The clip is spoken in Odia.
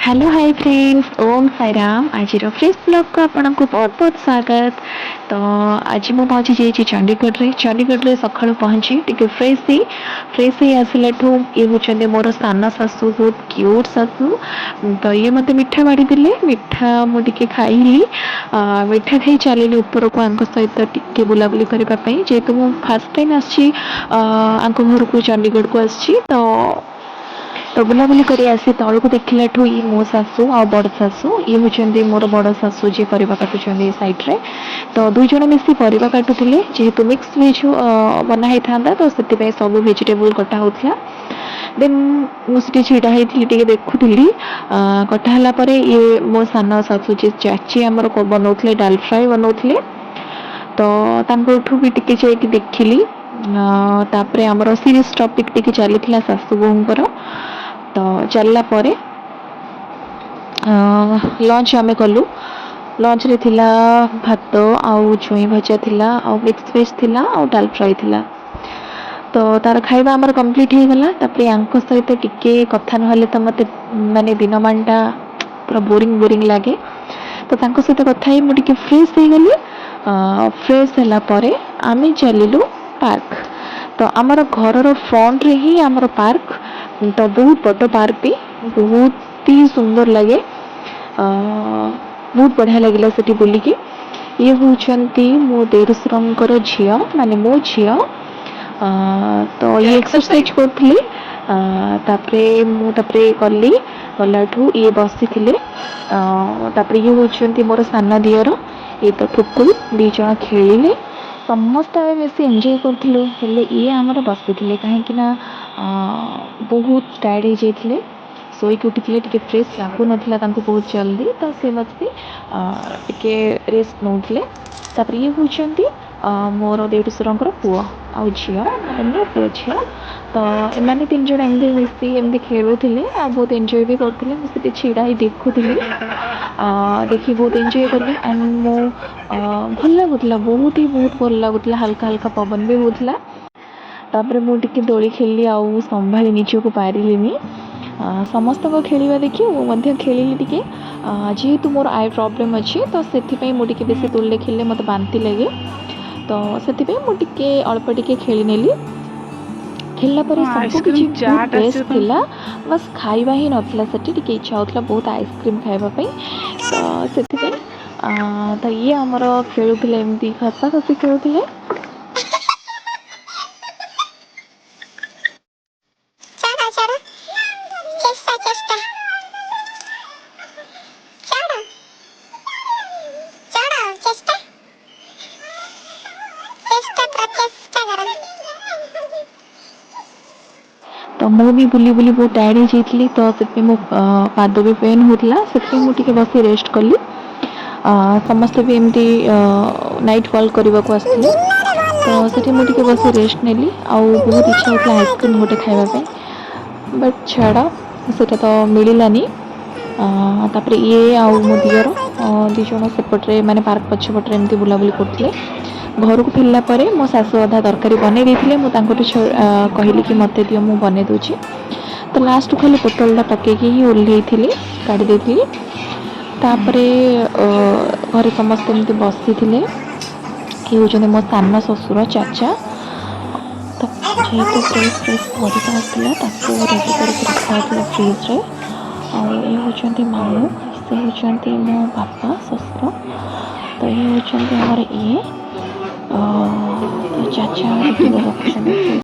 Hello high friends, Om Sai Ram. ଆଜିର ଫ୍ରେଶ୍ ବ୍ଲଗ୍କୁ ଆପଣଙ୍କୁ ବହୁତ ବହୁତ ସ୍ୱାଗତ। ତ ଆଜି ମୁଁ ପହଞ୍ଚି ଯାଇଛି ଚଣ୍ଡିଗଡ଼ରେ। ଚଣ୍ଡିଗଡ଼ରେ ସକାଳୁ ପହଞ୍ଚି ଟିକେ ଫ୍ରେଶ୍ ହେଇ ଆସିଲାଠୁ ଇଏ ହେଉଛନ୍ତି ମୋର ସାନ ଶାଶୁ, ବହୁତ କ୍ୟୁଟ୍ ଶାଶୁ। ତ ଇଏ ମୋତେ ମିଠା ବାଢ଼ିଦେଲେ। ମିଠା ମୁଁ ଟିକେ ଖାଇଲି। ମିଠା ଖାଇ ଚାଲିଲି ଉପରକୁ ୟାଙ୍କ ସହିତ ଟିକେ ବୁଲାବୁଲି କରିବା ପାଇଁ। ଯେହେତୁ ମୁଁ ଫାର୍ଷ୍ଟ ଟାଇମ୍ ଆସିଛି ୟାଙ୍କ ଘରକୁ, ଚଣ୍ଡିଗଡ଼କୁ ଆସିଛି, ତ ବୁଲାବୁଲି କରି ଆସି ତଳକୁ ଦେଖିଲାଠୁ ଇଏ ମୋ ଶାଶୁ ଆଉ ବଡ଼ ଶାଶୁ। ଇଏ ହେଉଛନ୍ତି ମୋର ବଡ଼ ଶାଶୁ, ଯିଏ ପରିବା କାଟୁଛନ୍ତି ସାଇଡ଼୍ରେ। ତ ଦୁଇ ଜଣ ମିଶି ପରିବା କାଟୁଥିଲେ। ଯେହେତୁ ମିକ୍ସ ଭେଜ୍ ବନା ହେଇଥାନ୍ତା, ତ ସେଥିପାଇଁ ସବୁ ଭେଜିଟେବୁଲ୍ କଟା ହେଉଥିଲା। ଦେନ୍ ମୁଁ ସେଠି ଛିଡ଼ା ହେଇଥିଲି, ଟିକେ ଦେଖୁଥିଲି। କଟା ହେଲା ପରେ ଇଏ ମୋ ସାନ ଶାଶୁ, ଯିଏ ଚାଚି ଆମର, ବନଉଥିଲେ, ଡାଲ ଫ୍ରାଏ ବନଉଥିଲେ। ତ ତାଙ୍କଠୁ ବି ଟିକେ ଯାଇକି ଦେଖିଲି। ତାପରେ ଆମର ସିରିୟସ୍ ଟପିକ୍ ଟିକେ ଚାଲିଥିଲା ଶାଶୁ ବୋହୂଙ୍କର। ତ ଚାଲିଲା ପରେ ଲଞ୍ଚ ଆମେ କଲୁ। ଲଞ୍ଚରେ ଥିଲା ଭାତ ଆଉ ଛୁଇଁ ଭଜା ଥିଲା, ଆଉ ମିକ୍ସ ଭେଜ୍ ଥିଲା, ଆଉ ଡାଲ ଫ୍ରାଏ ଥିଲା। ତ ତାର ଖାଇବା ଆମର କମ୍ପ୍ଲିଟ୍ ହେଇଗଲା। ତାପରେ ୟାଙ୍କ ସହିତ ଟିକେ କଥା ନହେଲେ ତ ମୋତେ ମାନେ ଦିନମାନଟା ପୁରା ବୋରିଂ ବୋରିଂ ଲାଗେ। ତ ତାଙ୍କ ସହିତ କଥା ହେଇ ମୁଁ ଟିକେ ଫ୍ରେଶ୍ ହେଇଗଲି। ଫ୍ରେଶ୍ ହେଲା ପରେ ଆମେ ଚାଲିଲୁ ପାର୍କ। ତ ଆମର ଘରର ଫ୍ରଣ୍ଟରେ ହିଁ ଆମର ପାର୍କ। ତ ବହୁତ ବଡ଼ ପାର୍କ ବି, ବହୁତ ହି ସୁନ୍ଦର ଲାଗେ। ବହୁତ ବଢ଼ିଆ ଲାଗିଲା ସେଠି ବୁଲିକି। ଇଏ ହେଉଛନ୍ତି ମୋ ଦେଢ଼ଶୁରଙ୍କର ଝିଅ, ମାନେ ମୋ ଝିଅ। ତ ଇଏ ଏକ୍ସରସାଇଜ କରୁଥିଲେ। ତାପରେ ମୁଁ ତାପରେ ଗଲି। ଗଲାଠୁ ଇଏ ବସିଥିଲେ। ତାପରେ ଇଏ ହେଉଛନ୍ତି ମୋର ସାନ ଦିଅର। ଇଏ ତ ଠୁକୁଲ, ଦୁଇ ଜଣ ଖେଳିଲେ। ସମସ୍ତେ ଆମେ ବେଶୀ ଏନ୍ଜୟ କରୁଥିଲୁ, ହେଲେ ଇଏ ଆମର ବସିଥିଲେ, କାହିଁକି ନା ବହୁତ ଟାୟାର୍ଡ଼ ହେଇଯାଇଥିଲେ, ଶୋଇକି ଉଠିଥିଲେ, ଟିକେ ଫ୍ରେଶ୍ ଲାଗୁନଥିଲା ତାଙ୍କୁ ବହୁତ ଜଲ୍ଦି। ତ ସେ ବସି ଟିକେ ରେଷ୍ଟ ନେଉଥିଲେ। ତାପରେ ଇଏ ହେଉଛନ୍ତି ମୋର ଦେଢ଼ଶୁରଙ୍କର ପୁଅ ଆଉ ଝିଅ, ମାନେ ମୋ ପୁଅ ଝିଅ। ତ ଏମାନେ ତିନି ଜଣ ଏମିତି ମିଶି ଏମିତି ଖେଳୁଥିଲେ ଆଉ ବହୁତ ଏନ୍ଜୟ ବି କରୁଥିଲେ। ମୁଁ ସେଠି ଛିଡ଼ା ହେଇ ଦେଖୁଥିଲି। ଦେଖି ବହୁତ ଏନ୍ଜୟ କଲି ଆଣ୍ଡ ମୁଁ ଭଲ ଲାଗୁଥିଲା, ବହୁତ ହି ବହୁତ ଭଲ ଲାଗୁଥିଲା। ହାଲକା ହାଲକା ପବନ ବି ହେଉଥିଲା। ତାପରେ ମୁଁ ଟିକେ ଦୋଳି ଖେଳିଲି ଆଉ ସମ୍ଭାଳି ନିଜକୁ ପାରିଲିନି। ସମସ୍ତଙ୍କ ଖେଳିବା ଦେଖି ମୁଁ ମଧ୍ୟ ଖେଳିଲି ଟିକେ। ଯେହେତୁ ମୋର I problem ଅଛି, ତ ସେଥିପାଇଁ ମୁଁ ଟିକେ ବେଶୀ ଦୋଳିରେ ଖେଳିଲେ ମୋତେ ବାନ୍ତି ଲାଗେ। ତ ସେଥିପାଇଁ ମୁଁ ଟିକେ ଅଳ୍ପ ଟିକେ ଖେଳି ନେଲି। ଖେଳିଲା ପରେ ହଁ, ସବୁ ଆଇସ୍କ୍ରିମ୍ କିଛି ବହୁତ ଚାଟ୍ ବେଷ୍ଟ ଆସିବ ତମ। ଥିଲା, ବାସ୍ ଖାଇବା ହିଁ ନଥିଲା ସେଠି। ଟିକେ ଇଚ୍ଛା ହେଉଥିଲା ବହୁତ ଆଇସ୍କ୍ରିମ୍ ଖାଇବା ପାଇଁ, ତ ସେଥିପାଇଁ। ତ ଇଏ ଆମର ଖେଳୁଥିଲେ, ଏମିତି ଖସା ଖସି ଖେଳୁଥିଲେ। ଚଢ଼ ଚଢ଼, ଚେଷ୍ଟା ଚେଷ୍ଟା, ଚଢ଼ ଚଢ଼, ଚେଷ୍ଟା ଚେଷ୍ଟା, ପ୍ରଚେଷ୍ଟା କର। ତ ମୁଁ ବି ବୁଲି ବୁଲି ବହୁତ ଟାୟାର୍ଡ଼ ହେଇଯାଇଥିଲି, ତ ସେଥିପାଇଁ ମୋ ପାଦ ବି ପେନ୍ ହେଉଥିଲା। ସେଥିପାଇଁ ମୁଁ ଟିକେ ବସି ରେଷ୍ଟ କଲି। ସମସ୍ତେ ବି ଏମିତି ନାଇଟ୍ ୱାକ୍ କରିବାକୁ ଆସିଥିଲେ। ଦିନରେ ଭଲ ତ ହେଇଛି ସେଠି ମୁଁ ଟିକେ ନନ୍ ଭେଜ୍ ବସି ହେଇଥିଲା। ରେଷ୍ଟ ନେଲି ଆଉ ବହୁତ ଇଚ୍ଛା ଦିନରେ ହେଉଥିଲା ଭଲ ଆଇସ୍କ୍ରିମ୍ ହେଇଥିଲା ଗୋଟେ ନନ୍ ଖାଇବା ଭେଜ୍ ପାଇଁ, ହେଇଥିଲା। ବଟ୍ ଛାଡ଼, ସେଇଟା ତ ମିଳିଲାନି। ତାପରେ ଇଏ ଆଉ ମୋ ଦେଖିଲୁ ଦିଅର ନର୍ସ ହେଇଥିଲା। ଦୁଇ ଜଣ ସେପଟରେ, ମାନେ ପାର୍କ ପଛପଟରେ ଏମିତି ବୁଲାବୁଲି କରୁଥିଲେ। ଘରକୁ ଫେରିଲା ପରେ ମୋ ଶାଶୁ ଅଧା ତରକାରୀ ବନେଇ ଦେଇଥିଲେ। ମୁଁ ତାଙ୍କଠୁ କହିଲି କି ମୋତେ ଦିଅ, ମୁଁ ବନେଇ ଦେଉଛି। ତ ଲାଷ୍ଟକୁ ଖାଲି ପୋଟଳଟା ପକେଇକି ହିଁ ଓହ୍ଲେଇଥିଲି, କାଢ଼ି ଦେଇଥିଲି। ତାପରେ ଘରେ ସମସ୍ତେ ଏମିତି ବସିଥିଲେ। ଇଏ ହେଉଛନ୍ତି ମୋ ସାନ ଶ୍ୱଶୁର ଚାଚା। ତ ଯେହେତୁ ଫ୍ରେଶ୍ ଫ୍ରେଶ୍ ପରିବା ଆସିଥିଲା, ତାକୁ ରେଡ଼ି କରିକି ରଖା ହେଉଥିଲା ଫ୍ରିଜରେ। ଆଉ ଇଏ ହେଉଛନ୍ତି ମାମୁଁ, ସେ ହେଉଛନ୍ତି ମୋ ବାପା ଶ୍ୱଶୁର। ତ ଇଏ ହେଉଛନ୍ତି ଆମର ଇଏ, ତ ଚାଚା ଭିଡ଼ିଓ ରଖୁଛନ୍ତି।